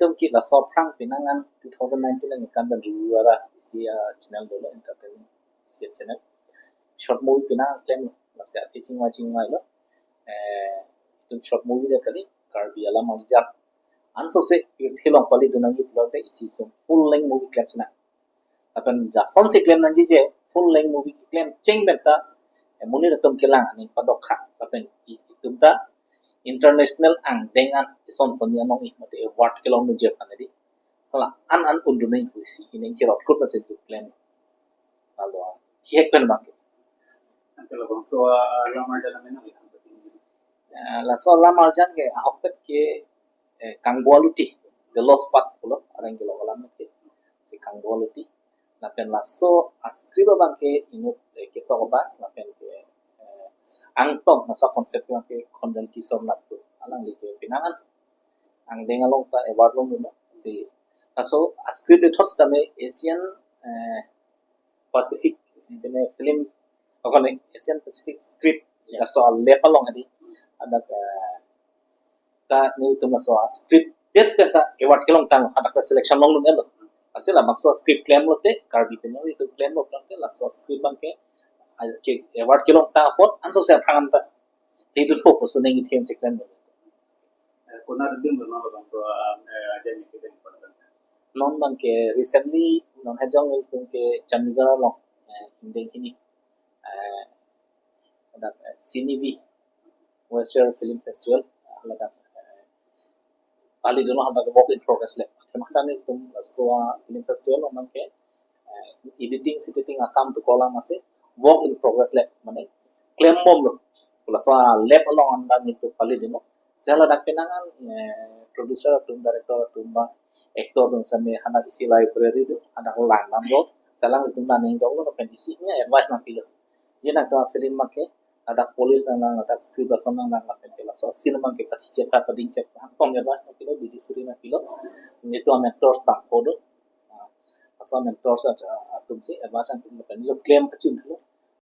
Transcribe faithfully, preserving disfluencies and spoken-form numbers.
Itum ke laso aphrang penang an two thousand nineteen an kan ban ruru ara isi a channel dolo, entertainment isi a channel. Short movie penang an klemlo, lasi ake chingvai chingvai lo. Eh, itum short movie det kali, Karbi Alam Arjan. Ansose pirthe along pali dunang ipulote isi sum full length movie klem sinang. Lapen jasonsi klem nangji je full length movie klem cheng pen ta, eh, monit atum kelang aning padokha. Lapen i- itum ta international angdeng an ison sonni anong-i mate award kelong nunji aphan edi. Hala an an undun nangji pusi ining cherot kut masi itum klem. Lalu thihek pen bang ke. Anke labangso, ah, Alam Arjan amen nang ikan pati. Ah, laso Alam Arjan ke ahokpet ke, eh, Kangbo Aluti, The Lost Path pulo, areng kelok alam ke. Si Kangbo Aluti. Lapen laso a script abang ke inut, eh, ketok abang, lapen ke, eh, angtong laso concept abang ke Khondel Kishore Nat pu. Alangli ke penang an angdeng along ta award longlo. Si laso a script ithot sitame Asian, eh, Pacific, ini film, oh, kone, Asian Pacific script, ya, laso alep along edi. Ada ke, ta nelitum laso script det pen ta award kelongtang, ada ke selection longdun-etlo. Lasi labangso script klemlote, Karbi pen nelitum klemlo pulote, laso script abang ke, ah, ke award kelongtang apot, ansose aphrang an ta ledunpo pusi ning ithem si klemlo. Eh, konat adim lo non labangso, ah, eh, aja ni kita ni pada. Non abang ke recently non hajong nelitum ke Chandigarh along, eh, ingdeng hini, eh, ada, eh, Cinevi West Year Film Festival, eh, ada, eh, pali dolo ada work in progress lab. Tema ada nelitum laso film festival along abang ke, eh, editing editing akam tu kolang masi work in progress lab, mane klembomlo. Laso lab along an nelitum pali dolo. Sela dak penang an, eh, producer atum, director atum ba actor atum same hadak isi library do, hadak langdamlo. Selang itum aning doklo, lapen isi hini advice nangpilo. Je nangtum film make, hadak polish nang nang, hadak script ason nang nang, lapen ke laso scene abang ke pachechet ta padingchet ta, hangpong advice nangpilo, bidi suri nangpilo. Nelitum a mentors bangpho do. Ah, laso mentors at-, atum si advice nangpilo, lapen nelitum klem kachun thilo.